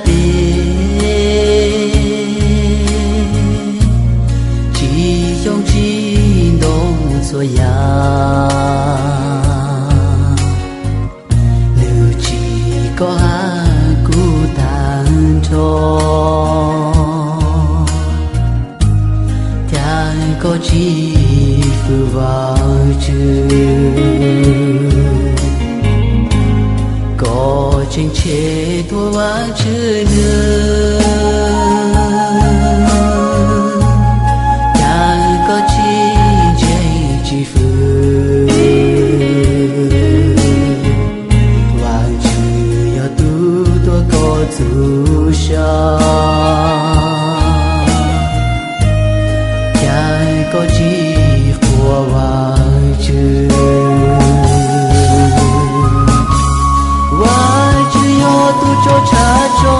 tes, tsis xyoob tsis ntoo txhua yam, nws tsim koj hab kuv tag nrho, cas koj tsis fwm Vaajtswv, koj tseem tshem tuag Vaajtswv nws, cas koj tsis ntseeg tsis fwm Vaajtswv yog tug tuav koj txuj sa, cas koj tsis qhuas Vaajtswv. Vaajtswv yog tug tso tshav tso